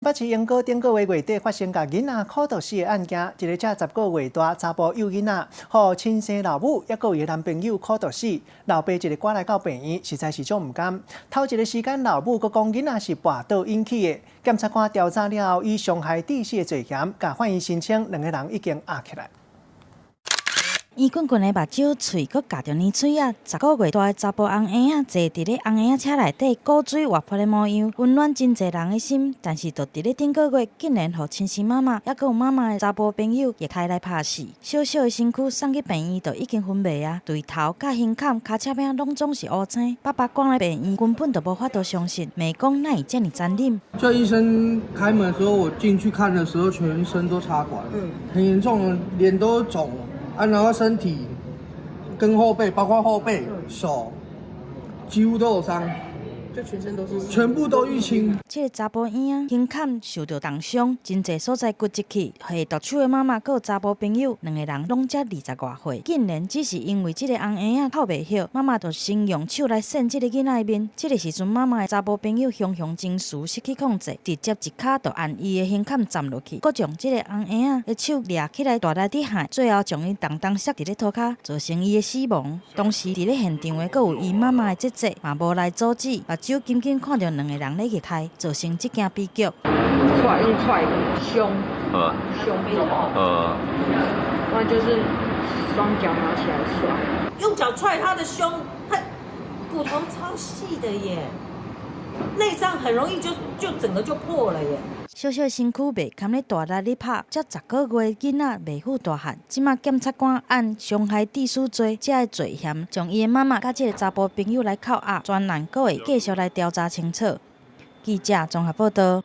北市鶯歌頂個月月底發生共囡仔苦到死的案件，一個才10個月大查埔幼囡仔，予親生老母抑閣有伊男朋友苦毒死，老爸一个趕來到病院，實在是足毋甘。頭一个時間，老母閣講囡仔是跋倒引起的。檢察官調查了後，以傷害致死的罪嫌，共法院申請兩个人已經押起來。圓滾滾的目睭，喙閣咬著奶嘴仔，10個月大的查埔紅嬰仔坐佇咧紅嬰仔車內底，古錐活潑的模樣，溫暖真濟人的心。但是，就佇咧頂個月，竟然予親生媽媽，抑閣有媽媽的查埔朋友，虐待來拍死。小小的身軀送去病院，就已經昏迷啊！對頭、佮胸坎、跤車餅攏總是烏青。爸爸趕來病院，根本就無法度相信，罵講哪會遮爾殘忍。叫醫生開門的時候，我進去看的時候，全身都插管，很嚴重，臉都腫。啊，然後身體跟後背，包括後背、手，幾乎都有傷，就全身都是，全部都淤青。這个查埔嬰仔胸坎受著重傷，真濟所在骨折去。下毒手的媽媽閣有查埔朋友，兩个人攏才20外歲，竟然只是因為這个紅嬰仔哭袂歇，媽媽就先用手來扇這个囡仔的面。這个時陣，媽媽的查埔朋友雄雄情緒失去控制，直接一跤就按伊的胸坎站落去，閣將這个紅嬰仔的手掠起來大力佇按，最後將伊重重摔佇咧塗跤，造成伊的死亡。當時佇咧現場的閣有伊媽媽的姐姐，嘛無來阻止，目睭緊緊看著兩个人咧虐待，造成這件悲劇。踹用踹的胸，胸部，不然就是雙腳拿起來摔，用腳踹他的胸，他骨頭超細的耶，內臟很容易就整個就破了耶。小小身軀袂堪咧大力咧拍，才十個月囡仔袂赴大漢。這馬檢察官按傷害致死罪這个罪嫌，將伊的媽媽佮這个查埔朋友來扣押，專案閣會繼續來調查清楚。記者綜合報道。